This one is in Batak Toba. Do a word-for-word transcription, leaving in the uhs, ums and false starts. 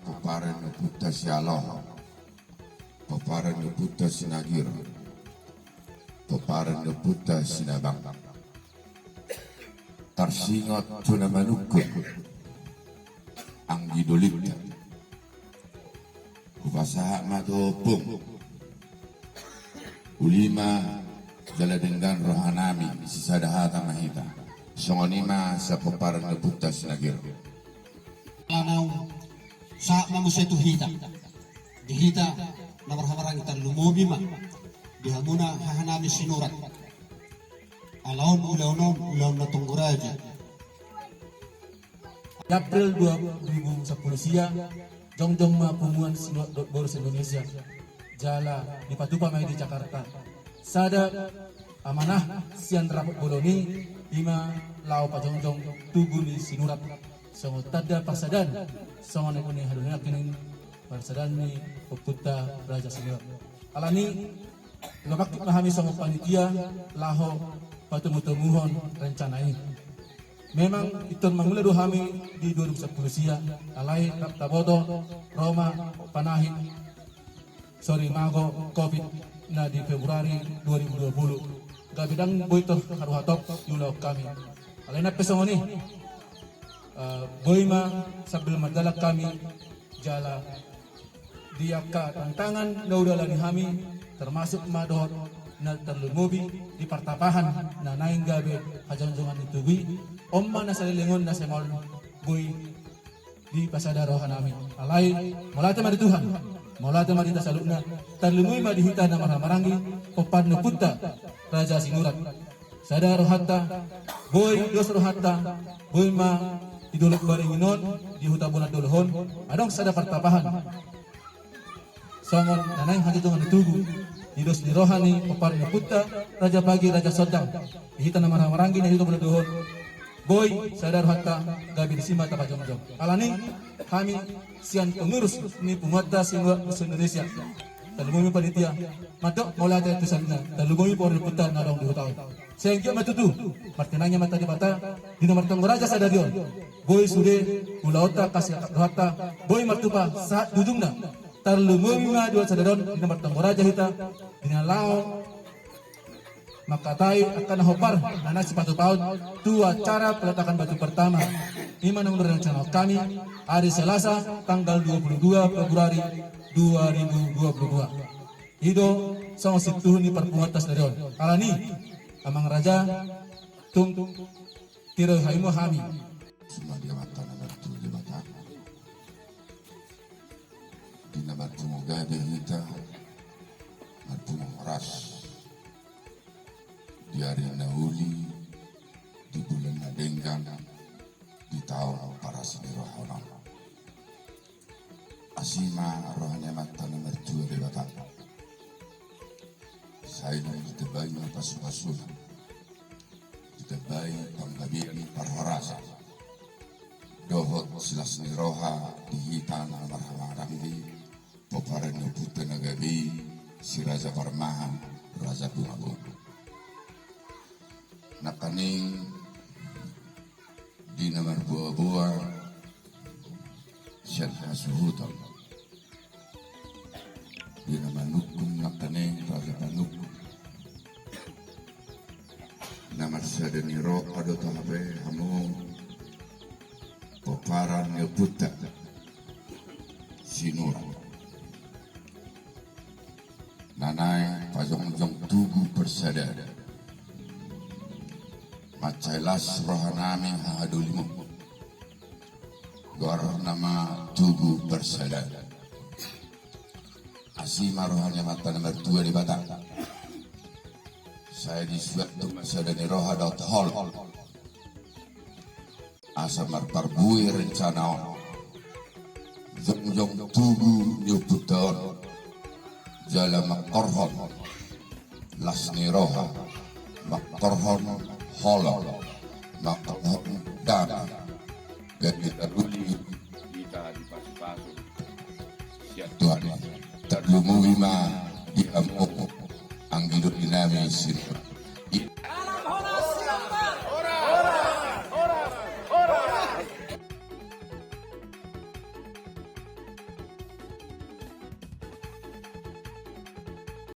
Pomparan ni ompunta Sialoho, pomparan ni ompunta Sinagiro, pomparan ni ompunta Sinabang. Tarsingot tu na manungkun anggi dolinta. Hupasahat ma tu ompung. Uli ma jala denggan rohanami, sisada hata ma hita. Songon i ma sian pomparan ni ompunta Sinagiro. Ala naung sahat ma muse tu hita. Di hita na marhahamaranggi, tarlumobi ma di hamuna hahanami Sinurat. Ala on ulaon on ulaon na tonggo raja. Di April dua ribu sampulu sia, jongjong ma punguan Sinurat dohot boru se-Indonesia. Jala dipatupa ma i di Jakarta. Sada amanah sian rapot bolon i, i ma laho pajongjong tugu ni Sinurat. Songon tanda parsadaan, songon aek ni haduan ni parsadaan ni ompunta Raja Sinurat. Alani, dipabangkit ma hami songon panitia laho patomutomuhon rencana i. Memang pintor mangula do hami di dua ribu sampulu sia, alai rap taboto ro ma panahi, sori, mago covid na di Februari dua ribu dua puluh. Gabe ndang boi tor haruhatop di ulaon hami. Alai nang pe songon i, eh, boi ma sambil mardalan hami jala di angka tantangan na hudalani hami, termasuk ma dohot na tarlumobi di partapahan na naeng gabe hajongjongan ni tugu i. On ma na saleleng on na sai maol boi dipasada rohanami. Alai mauliate ma di Tuhan, mauliate ma di hita saluhutna, tarlumobi ma di hita na marhahamaranggi, pomparan ni ompunta Raja Sinurat. Sada rohanta, boi dos rohanta, boi ma di Dolok Baringin on, di Huta Bona Dolok on, adong sada partapahan. Songon na naeng hajongjongan ni tugu, di dos ni roha ni pomparan ni ompunta Raja Pagi, Raja Sondang. Di hita na marhahamaranggi na di Huta Bona Dolok on, boi sada rohanta, gabe disi ma tapajongjong. Alani, hami sian pengurus ni punguanta Sinurat se-Indonesia, tarlumobi panitia, mandok mauliate tu saluhutna, tarlumobi pomparan ni ompunta na adong di huta on. Sai anggiat ma tutu martinangi Amanta Debata, di na martonggo raja sadari on, boi sude ulaonta, angka siatak rohanta boi martupa sahat tu ujungna. Tarlumobi ma di ulaon sadari on, di na martonggo raja hita, di na laho mangkatai angka na hombar na naeng sipatupaon tu acara peletakan batu pertama. I ma naung direncanahon hami, hari Selasa tanggal dua puluh dua Februari dua ribu dua puluh dua. I do songon sintuhu ni parpunguanta sadari on. Alani, amang raja, tung tiroi hamu ma hami. Sumadi Amanta na martua Debata, di na marpungu gabe hita, marpungu horas di ari na uli, di bulan na denggan, di taon parasi ni roha on. Asi ma roha ni Amanta na martua Debata. Sai naung ditambai ma pasupasuna, ditambai panggabean, parhorasan dohot silas ni roha di hita na marhahamaranggi, pomparan ni ompunta na gabe i, si Raja Parmahan, Raja Bungabunga. Nangkaning di na marboaboa sian hasuhuton, di na manungkun nangkaning Raja Panungkun, na marsada ni roha do tahape hamu pomparan ni ompunta Sinurat. Na naeng pajongjong tugu parsadaan. Mansai las rohanami hahadolimon. Goarna ma tugu parsadaan. Asi ma roha ni Amanta na martua Debata. Sai disuat tu sada ni roha dohot holong. Asa marparbue rencana on. Jongjong tugu ni ompunta on. Jala mangkorhon las ni roha, mangkorhon holong, mangkorhon dame. Gabe tarlumobi hita dipasupasu sian Tuhan. Tarlumobi ma di hamu anggi dolinami Sinurat.